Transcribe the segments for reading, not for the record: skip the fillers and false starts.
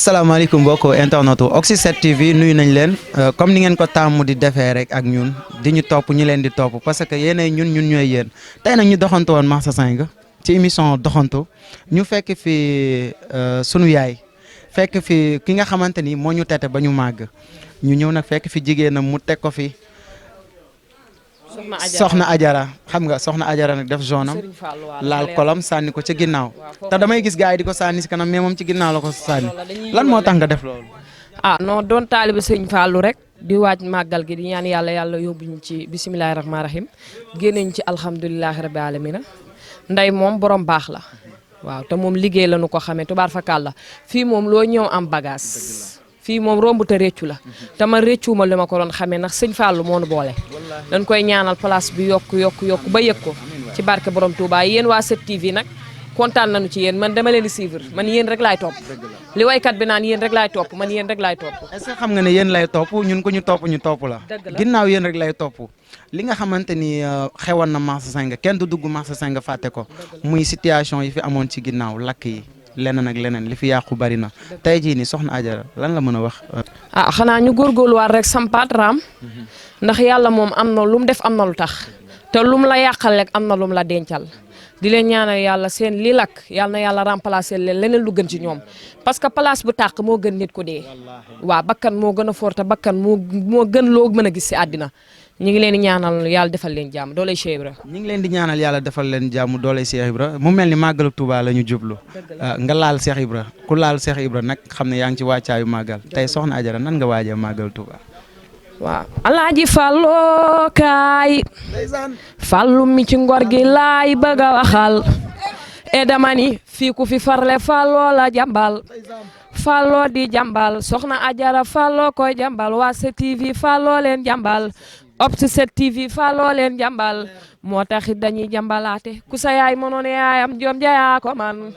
asalaamaaleykum mbokk internetu Oxy 7 TV nuyu nañ leen comme ni ngeen ko tàmm di defee rek ak ñun di ñu topp ñi leen di topp parce que yéenay ñun ñooy yéen tey nag ñu doxantu woon Marché Sangue ci émission doxantu ñu fekk fi sunu yaay fekk fi ki nga xamante ni moo ñu tete ba ñu màgg ñu ñëw nag fekk fi jigéenam mu teg ko fi. soxna Ajara xam nga soxna Ajara nag def jaune am laal kolam sànni ko ca ginnaaw te damay gis gars yi di ko sànni si kanam mais moom ci ginnaaw la ko sànni lan moo tax nga def loolu. non doon taalibe sëñ Fallou rek di waaj màggal gi di ñaan yàlla yóbbuñu ci bisimilahi rahmaani rahim génneñ ci alhamdulilahi rabbi alamina nday moom borom baax la waaw te moom liggéey la nu ko xamee tubaar fakal la fii moom loo ñëw am bagage. fii moom romb te réccu la te man réccuuma li ma ko doon xamee ndax sëñ Fallou moo nu boole dañ koy ñaanal place bi yokku ba yëg ko ci barke borom Touba yéen waa 7TV nag kontaan nañu ci yéen man dama leen di suivre man yéen rek laay topp li waykat bi naan yéen rek laay topp man yéen rek laay topp. est-ce que xam nga ne yéen lay topp ñun ko ñu topp la ginnaaw yéen rek lay topp li nga xamante ni xewoon na Marché Sangue kenn du dugg Marché Sangue fàtte ko muy situation yi fi amoon ci ginnaaw lakk yi leneen ak leneen li fi yàqu bari na tey jii nii soxna Ajara lan la mën a wax. xanaa ñu góorgóorluwaat rek sampaat raam ndax yàlla moom am na lu mu def am na lu tax te lu mu la yàqal rek am na lu mu la dencal di leen ñaanal yàlla seen li lakk yàlla na yàlla remplacer leen leneen lu gën ci ñoom parce que place bu tàq moo gën nit ku dee waaw bakkan moo gën a forte bakkan moo gën loo mën a gis si àddina ñu ngi leen di ñaanal yàlla defal leen jàmm dooley Cheikh Ibra. ñu ngi leen di ñaanal yàlla defal leen jàmm dooley Cheikh Ibra mu mel ni màggalu Touba la ñu jublu nga laal Cheikh Ibra ku laal Cheikh Ibra nag xam ne yaa ngi ci wàccaayu màggal tey soxna Ajara nan nga waajee màggalu Touba. waaw alaaji Fallou kaay Fallou mi ci ngor gi laay bëgg a waxal e dama ni fii ku fi farle Fallou la jàmbal Fallou di jàmbal soxna Ajara Fallou koy jàmbal waa 7TV Fallou leen jàmbal Oxy 7TV Fallou leen jàmbal moo taxit dañuy jàmbalaate ku sa yaay mënoon yaayam joom jayaa ko man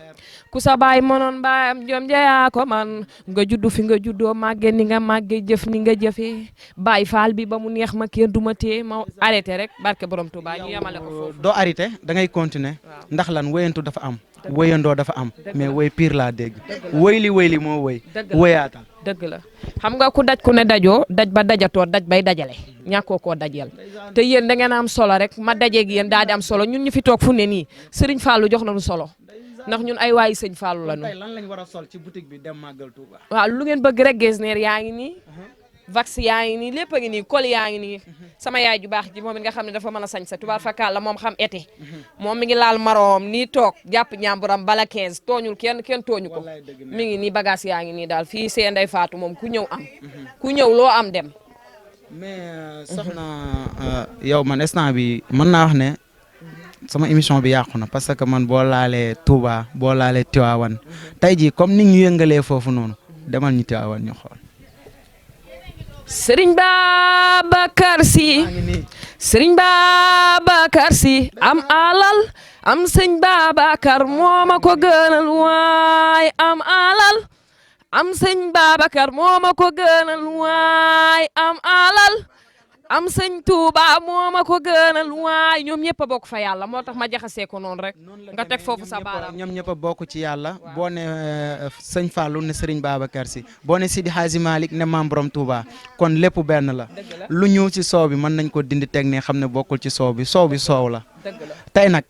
ku sa baay mënoon baayam joom jayaa ko man nga juddu fi nga juddoo màgge ni nga màgge jëf ni nga jëfee baay faal bi ba mu neex ma kenn du ma téye ma arrêté rek barke borom Touba ñu yamale ko foofu. doo arrêté da ngay continuer ndax lan wéyantu dafa am wéyandoo dafa am mais wéy pire laa dégg wéy li moo wéy wéyaatal dëgg la xam nga ku daj ku ne dajoo daj ba dajatoo daj bay dajale ñàkkoo koo dajal te yéen da ngeen am solo rek ma dajeeg yéen daal di am solo ñun ñu fi toog fu ne nii Serigne Fallou jox nañu solo ndax ñun ay waayi sëñ Fallou la ñu. tey lan lañ war a sol ci boutique bi dem màggal Touba. waaw lu ngeen bëgg rek gestionnaire yaa ngi nii vax yaa ngi nii lépp a ngi nii col yaa ngi nii sama yaay ju baax ji moom it nga xam ne dafa mën a sañ sa tubaar fakkaal la moom xam été moom mi ngi laal maroom nii toog jàpp ñàmburam bala 15 tooñul kenn tooñu ko mi ngi nii bagage yaa ngi nii daal fii see Ndey Faatu moom ku ñëw am ku ñëw loo am dem. mais soxna yow man instant bi mën naa wax ne sama émission bi yàqu na parce que man boo laalee Touba boo laalee Tivaouane tey jii comme ni ñu yëngalee foofu noonu demal ñu Tivaouane ñu xool. Serigne Babacar Sy Serigne Babacar Sy am alal am sëñ Babacar moo ma ko gënal waay am alal am sëñ Babacar moo ma ko gënal waay am alal am sëñ Touba moo ma ko gënal waay ñoom ñëpp a bokk fa yàlla moo tax ma jaxasee ko noonu rek nga teg foofu sa baaraam ñoom ñëpp a bokk ci yàlla boo ne sëñ Fallou ne Serigne Babacar Sy boo ne Sidi Hadji Malick ne Maam Borom Touba kon lépp benn la lu ñëw ci soow bi mën nañ ko dindi teg ne xam ne bokkul ci soow bi soow la tey nag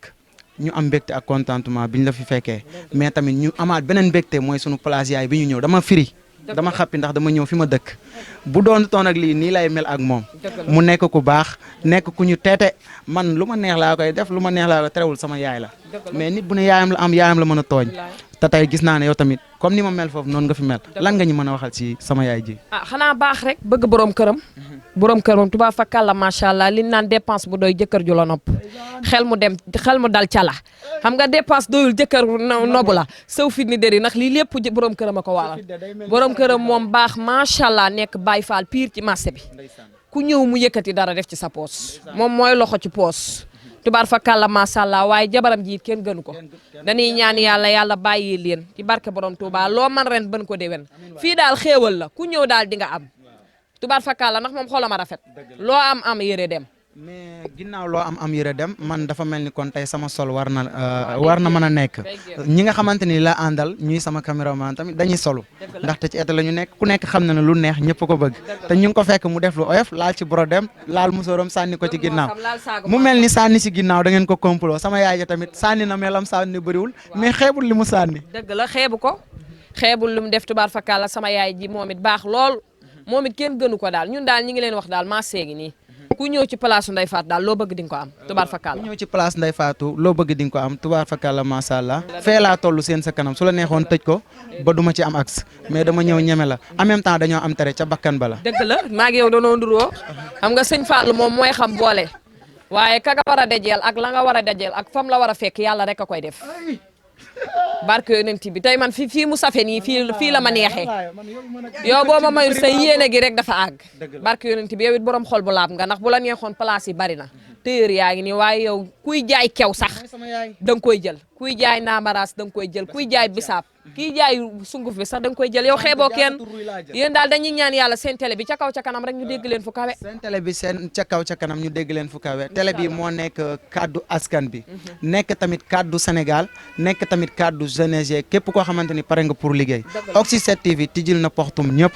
ñu am mbégte ak contentement biñ la fi fekkee mais tamit ñu amaat beneen mbégte mooy sunu place yaay bi ñu ñëw dama firi dama xappi ndax dama ñëw fi ma dëkk bu doon toon ak lii nii lay mel ak moom mu nekk ku baax nekk ku ñu teete man lu ma neex laa koy def lu ma neex laa koy terewul sama yaay la mais nit bu ne yaayam la am yaayam la mën a tooñ te tey gis naa ne yow tamit comme ni ma mel foofu noonu nga fi mel lan nga ñu mën a waxal ci sama yaay ji. xanaa baax rek bëgg borom këram tubaab fakkal la macha allah li naan dépense bu doy jëkkër ju la nopp xel mu dal ca la xam nga dépense doyul jëkkër nobu la saw fit ni déri ndax lii lépp borom këram a ko waral borom këram moom baax macha allah nekk Baay Faal pire ci marché bi ku ñëw mu yëkkati dara def ci sa poos moom mooy loxo ci poos tubaar fa kàlla macha allah waaye jabaram ji it kenn gënu ko dañuy ñaan yàlla bàyyi leen ci barke borom Touba loo man ren bën ko déwén fii daal xéewal la ku ñëw daal di nga am tubaar fa kàlla ndax moom xolam a rafet loo am yére dem mais ginnaaw loo am yëre dem man dafa mel ni kon tey sama sol war na mën a nekk ñi nga xamante ni la àndal ñuy sama caméraman tamit dañuy solu ndaxte ci été la ñu nekk ku nekk xam na ne lu neex ñëpp ko bëgg te ñu ngi ko fekk mu def lu oyof laal ci brodem laal musóoram sànni ko ci ginnaaw mu mel ni sànni si ginnaaw da ngeen ko complot sama yaay ja tamit sànni na melam sànni bëriwul mais xeebul li mu sànni. dëgg la xeebu ko xeebul lu mu def tubaar fakkaala sama yaay ji moom it baax lool moom it kenn gënu ko daal ñun daal ñi ngi leen wax daal maa seegi nii ku ñëw ci place Ndeye Fatou daal loo bëgg di nga ko am tubaar fakkaala ku ñëw ci place Ndeye Fatou loo bëgg di nga ko am tubaar fakkaala macha allah fee laa toll seen sa kanam su la neexoon tëj ko ba duma ci am axe mais dama ñëw ñeme la en même temps dañoo am tere ca bakkan ba la. dëgg la maa ngi yow doonoo nduroo xam nga sëñ Fallou moom mooy xam boole waaye ka nga war a dajeel ak la nga war a dajeel ak fam la war a fekk yàlla rek a koy def barke yonent bi tey man fii mu safe nii fii la ma neexee yow boo ma mayul sa yéene gi rek dafa àgg barke yonent bi yow it borom xol bu laab nga ndax bu la neexoon place yi bari na téer yaa ngi nii waaye yow kuy jaay kew sax da nga koy jël kuy jaay ndamaraas da nga koy jël kuy jaay bisaab kiy jaay sunguf bi sax da nga koy jël yow xeeboo kenn yéen daal dañuy ñaan yàlla seen télé bi ca kaw ca kanam rek ñu dégg leen fu kawe seen télé bi seen ca kaw ca kanam ñu dégg leen fu kawe télé bi moo nekk kaddu askan bi nekk tamit kaddu Sénégal nekk tamit kaddu jeunesse képp koo xamante ni pare nga pour liggéey Oxy 7 TV tijjil na portum ñëpp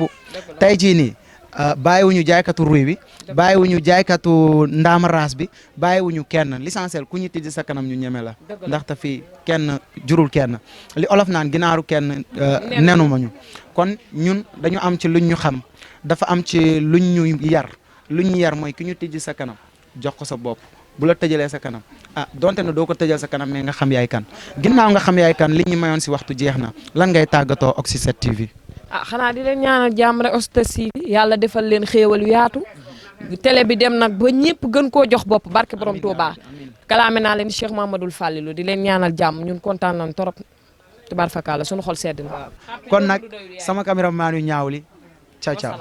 tey jii nii bàyyiwuñu jaaykatu ruy bi bàyyiwuñu jaaykatu ndaama raas bi bàyyiwuñu kenn l'essentiel ku ñu tijji sa kanam ñu ñeme la ndaxte fii kenn jurul kenn li olof naan ginaaru kenn nenu ma ñu kon ñun dañu am ci luñ ñu xam dafa am ci luñ ñu yar mooy ki ñu tijji sa kanam jox ko sa bopp bu la tëjalee sa kanam donte ne doo ko tëjal sa kanam mais nga xam yaay kan ginnaaw nga xam yaay kan li ñu mayoon si waxtu jeex na lan ngay tàggatoo Oxy 7 TV. xanaa di leen ñaanal jàmm rek Oxy yàlla defal leen xéewal yu yaatu télé bi dem nag ba ñëpp gën koo jox bopp barke borom Touba kalaame naa leen Cheikh Mamadou Fallilou di leen ñaanal jàmm ñun kontaan nañ torop tubaar fakkaala sunu xol sedd na kon nag sama caméraman yu ñaaw li ciao ciao